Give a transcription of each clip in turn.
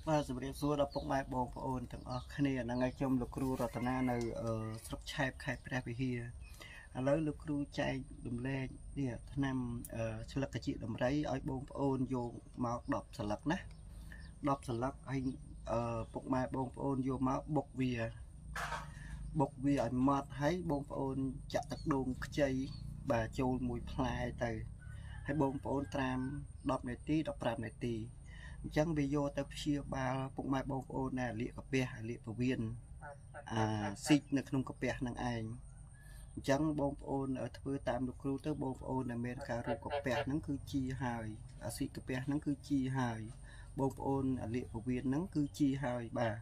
បាទជម្រាបសួរដល់ពុកម៉ែបងប្អូនទាំងអស់គ្នាហ្នឹងហើយខ្ញុំលោកគ្រូរតនានៅស្រុកឆែបខេត្តព្រះវិហារឥឡូវលោកគ្រូចែករំលែកនេះថ្នាំឆ្លឹកកាជាដំរីឲ្យបងប្អូនយកមក10សន្លឹកណា10សន្លឹកហើយពុកម៉ែបងប្អូនយកមកបុកវាឲ្យម៉ត់ហើយបងប្អូនចាក់ទឹកដូងខ្ចីបាទចូលមួយផ្លែទៅហើយបងប្អូនត្រាំ10នាទី15នាទីអញ្ចឹងវាយកទៅព្យាបាលពុកម៉ែបងប្អូនដែលលាកកាពះលាកពវៀនអាស៊ីកនៅក្នុងកាពះនឹងឯងអញ្ចឹងបងប្អូនធ្វើតាមលោកគ្រូទៅបងប្អូនដែលមានការរោគកាពះហ្នឹងគឺជាហើយអាស៊ីកកាពះហ្នឹងគឺជាហើយបងប្អូនលាកពវៀនហ្នឹងគឺជាហើយបាទ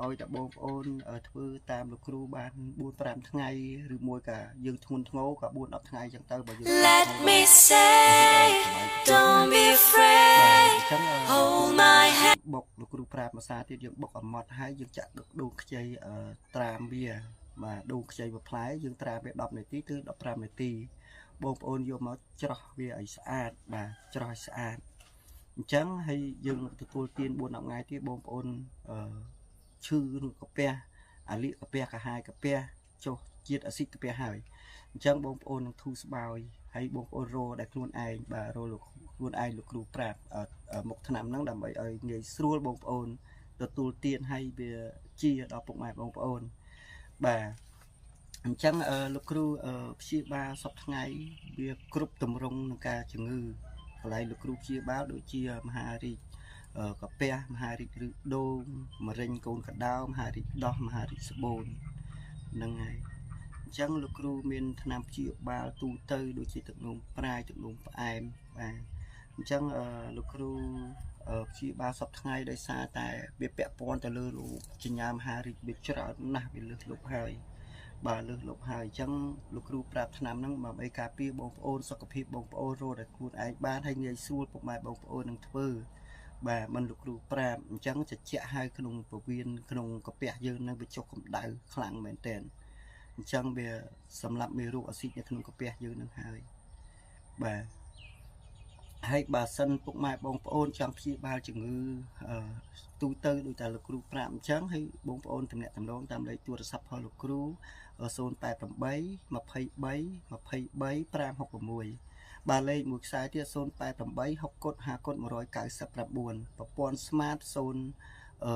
ឲ្យតែបងប្អូនធ្វើតាមលោកគ្រូបាន4 5ថ្ងៃឬមួយក៏យើងធ្ងន់ធ្ងរក៏4 10ថ្ងៃអញ្ចឹងទៅបើយើង Let me say, don't be afraid. បាទអញ្ចឹង Hold my hand. បុកលោកគ្រូប្រាប់ភាសាទៀតយើងបុកអាម៉ត់ហើយយើងចាក់ដូងខ្ចីត្រាមវាបាទដូងខ្ចីមួយផ្លែយើងត្រាមវា10នាទីទៅ15នាទីបងប្អូនយកមកច្រោះវាឲ្យស្អាតបាទច្រោះឲ្យស្អាតអញ្ចឹងហើយយើងទទួលទាន4 10ថ្ងៃទៀតបងប្អូនឈឺនឹងកាពះអាលៀកកាពះកាហាយកាពះចុះជាតិអាស៊ីតកាពះហើយអញ្ចឹងបងប្អូននឹងធូរស្បើយហើយបងប្អូនរដែលខ្លួនឯងបាទរលោកខ្លួនឯងលោកគ្រូប្រាប់មុខថ្នាំហ្នឹងដើម្បីឲ្យងាយស្រួលបងប្អូនទទួលទានហើយវាជាដល់ពុកម៉ែបងប្អូនបាទអញ្ចឹងលោកគ្រូព្យាបាលសប្តាហ៍ថ្ងៃវាគ្រប់ទម្រង់នឹងការជំងឺកន្លែងលោកគ្រូព្យាបាលដូចជាមហារីកកាពះមហារីកឬដូងមរិញកូនកដោមហារីកដោះមហារីកស្បូនហ្នឹងហើយអញ្ចឹងលោកគ្រូមានថ្នាំព្យាបាលទូទៅដូចជាទឹកនោមប្រៃទឹកនោមផ្អែមបាទអញ្ចឹងលោកគ្រូព្យាបាលសប្តាហ៍ថ្ងៃដោយសារតែវាពាក់ព័ន្ធទៅលើរោគសញ្ញាមហារីកវាច្រើនណាស់វាលើសលប់ហើយបាទលើសលប់ហើយអញ្ចឹងលោកគ្រូប្រាប់ថ្នាំហ្នឹងដើម្បីការពារបងប្អូនសុខភាពបងប្អូនរស់តែខ្លួនឯងបានហើយងាយស្រួលពុកម៉ែបងប្អូននឹងធ្វើបាទមិនលោកគ្រូប្រាប់អញ្ចឹងជជែកឲ្យក្នុងពវៀនក្នុងកាពះយើងនឹងវាចុះកម្ដៅខ្លាំងមែនតើអញ្ចឹងវាសម្រាប់មេរោគអាស៊ីតនៅក្នុងកាពះយើងនឹងហើយបាទហើយបើសិនពុកម៉ែបងប្អូនចង់ព្យាបាលជំងឺទូទៅដូចតែលោកគ្រូប្រាប់អញ្ចឹងហើយបងប្អូនតំណាក់តំណងតាមលេខទូរស័ព្ទរបស់លោកគ្រូ088 23 23 566បាទលេខមួយខ្សែទៀត088 6កុដ5កុដ199ប្រព័ន្ធ Smart 0អឺ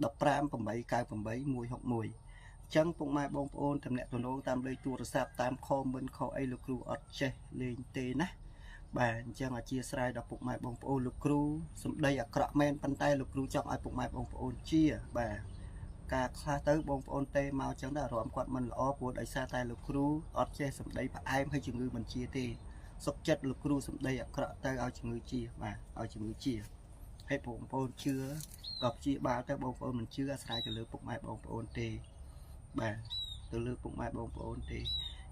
15 898 161ចឹងពុកម៉ែបងប្អូនតំណាក់តំណងតាមលេខទូរស័ព្ទតាមខមមិនខអីលោកគ្រូអត់ចេះលេងទេណាបាទអញ្ចឹងអធិស្ឋានដល់ពុកម៉ែបងប្អូនលោកគ្រូសម្ដីអាក្រក់មែនប៉ុន្តែលោកគ្រូចង់ឲ្យពុកម៉ែបងប្អូនជាបាទការខ្លះទៅបងប្អូនទេមកអញ្ចឹងដល់អារម្មណ៍គាត់មិនល្អព្រោះដោយសារតែលោកគ្រូអត់ចេះសម្ដីផ្អែមហើយជំងឺមិនជាទេសុខចិត្តលោកគ្រូសម្ដីអាក្រក់ទៅឲ្យជំងឺជាបាទឲ្យជំងឺជាហើយបងប្អូនជឿក៏ព្យាបាលទៅបងប្អូនមិនជឿអាស្រ័យទៅលើពុកម៉ែបងប្អូនទេបាទទៅលើពុកម៉ែបងប្អូនទេ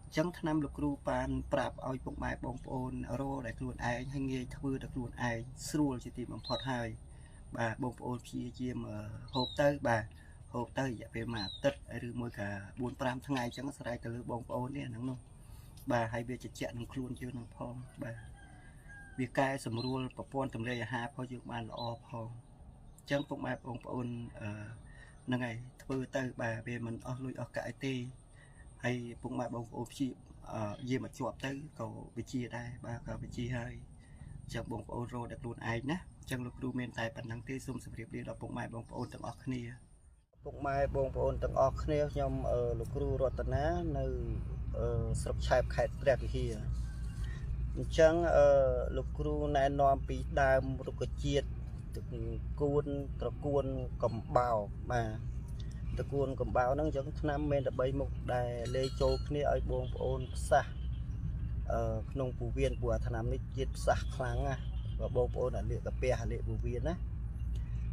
អញ្ចឹងថ្នាំលោកគ្រូបានប្រាប់ឲ្យពុកម៉ែបងប្អូនរកដែលខ្លួនឯងហើយងាយធ្វើតែខ្លួនឯងស្រួលជាទីបំផុតហើយបាទបងប្អូនព្យាយាមហូបទៅបាទហូបទៅរយៈពេលមួយអាទិត្យឬមួយក៏4 5ថ្ងៃអញ្ចឹងស្រ័យទៅលើបងប្អូននេះហ្នឹងនោះបាទហើយវាជជែកនឹងខ្លួនយើងនឹងផងបាទវាកែសម្រួលប្រព័ន្ធទម្លាយអាហាររបស់យើងបានល្អផងអញ្ចឹងពុកម៉ែបងប្អូនហ្នឹងហើយធ្វើទៅបាទវាមិនអស់លុយអស់កាក់អីទេហើយពុកម៉ែបងប្អូនព្យាយាមមកជាប់ទៅក៏វិជាដែរបាទក៏វិជាហើយអញ្ចឹងបងប្អូនរកតែខ្លួនឯងណាអញ្ចឹងលោកគ្រូមានតែប៉ុណ្្នឹងទេសូមជម្រាបលាដល់ពុកម៉ែបងប្អូនទាំងអស់គ្នាពុកម៉ែបងប្អូនទាំងអស់គ្នាខ្ញុំលោកគ្រូរតនានៅស្រុកឆែបខេត្តព្រះវិហារអញ្ចឹងលោកគ្រូណែនាំពីដើមរុក្ខជាតិគួនត្រកួនកំបោបាទត្រកួនកំបោហ្នឹងអញ្ចឹងថ្នាំមានតែ3មុខដែលលេចូលគ្នាឲ្យបងប្អូនផ្សះក្នុងពោះវៀនព្រោះអាថ្នាំនេះជាតិផ្សះខ្លាំងណាបើបងប្អូនអាលាកកាពះអាលាកពោះវៀនណា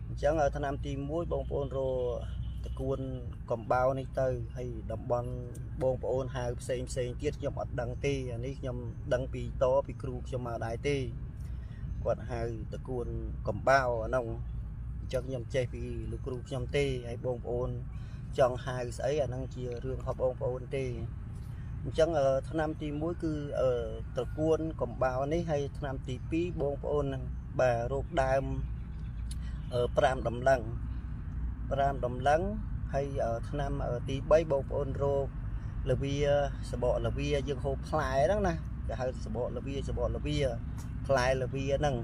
អញ្ចឹងថ្នាំទី1បងប្អូនរត្រកួនកំបោនេះទៅហើយតំបន់បងប្អូនហៅផ្សេងផ្សេងទៀតខ្ញុំអត់ដឹងទេអានេះខ្ញុំដឹងពីតពីគ្រូខ្ញុំមកដែរទេគាត់ហៅត្រកួនកំបោអានោះអញ្ចឹងខ្ញុំចេះពីលោកគ្រូខ្ញុំទេហើយបងប្អូនចង់ហៅស្អីអាហ្នឹងជារឿងរបស់បងប្អូនទេអញ្ចឹងថ្នាំទី1គឺត្រកួនកំបោនេះហើយថ្នាំទី2បងប្អូនបាទរោគដើម 5ដំឡឹង5ដំឡឹងហើយថ្នាំទី3បងប្អូនរោគលវាសបកលវាយើងហូបផ្លែហ្នឹងណាគេហៅសបកលវាសបកលវាផ្លែលវាហ្នឹង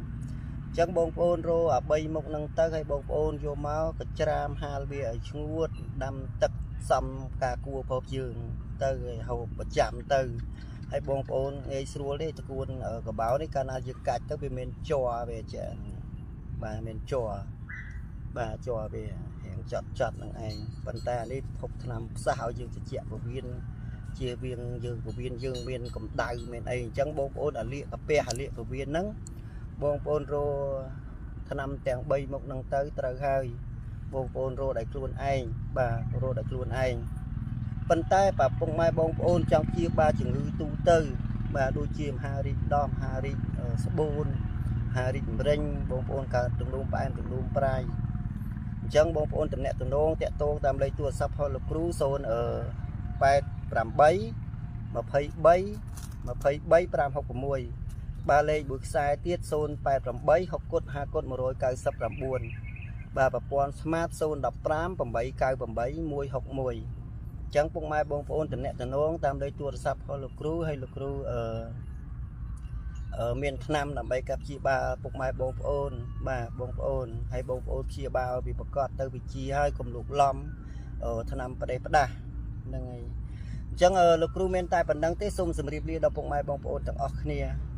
អញ្ចឹងបងប្អូនរោអា3មុខហ្នឹងទៅឲ្យបងប្អូនយកមកកច្រាមហាលវាឲ្យឈ្ងួតដាំទឹកសំការគួរភពយើងទៅឲ្យហូបប្រចាំទៅហើយបងប្អូនងាយស្រួលទេតកួនកបោនេះកាលណាយើងកាច់ទៅវាមានជ័រវាចាបាទមានជ័របាទជ័រវារៀងចត់ចត់នឹងឯងប៉ុន្តែអានេះភពថ្នាំផ្សះឲ្យយើងត្រជាក់ពវៀនជាវៀងយើងពវៀនយើងមានកម្ដៅមានអីអញ្ចឹងបងប្អូនអាលៀកកាពះអាលៀកពវៀនហ្នឹងបងប្អូនរថ្នាំទាំង3មុខហ្នឹងទៅត្រូវហើយបងប្អូនរដោយខ្លួនឯងបាទរដោយខ្លួនឯងប៉ុន្តែបើពុកម៉ែបងប្អូនចង់ព្យាបាលជំងឺទូទៅបាទដូចជាមហារីកដោះមហារីកស្បូនមហារីកម្រិញបងប្អូនកើតទងលំផ្អែមទងលំប្រៃអញ្ចឹងបងប្អូនតំណាក់តំណងតាក់ទងតាមលេខទូរស័ព្ទផលលោកគ្រូ0 88 23 23 566បាទលេខមួយខ្សែទៀត088 6គុត5គុត199បាទប្រព័ន្ធ Smart 015 898 161អញ្ចឹងពុកម៉ែបងប្អូនតំណាក់តំណងតាមលេខទូរស័ព្ទរបស់លោកគ្រូហើយលោកគ្រូអឺមានថ្នាំដើម្បីការព្យាបាលពុកម៉ែបងប្អូនបាទបងប្អូនហើយបងប្អូនព្យាបាលពីប្រកាសទៅវិជាហើយកុំលូកឡំថ្នាំប្រេះផ្ដាស់ហ្នឹងហើយអញ្ចឹងលោកគ្រូមានតែប៉ុណ្្នឹងទេសូមជម្រាបលាដល់ពុកម៉ែបងប្អូនទាំងអស់គ្នា។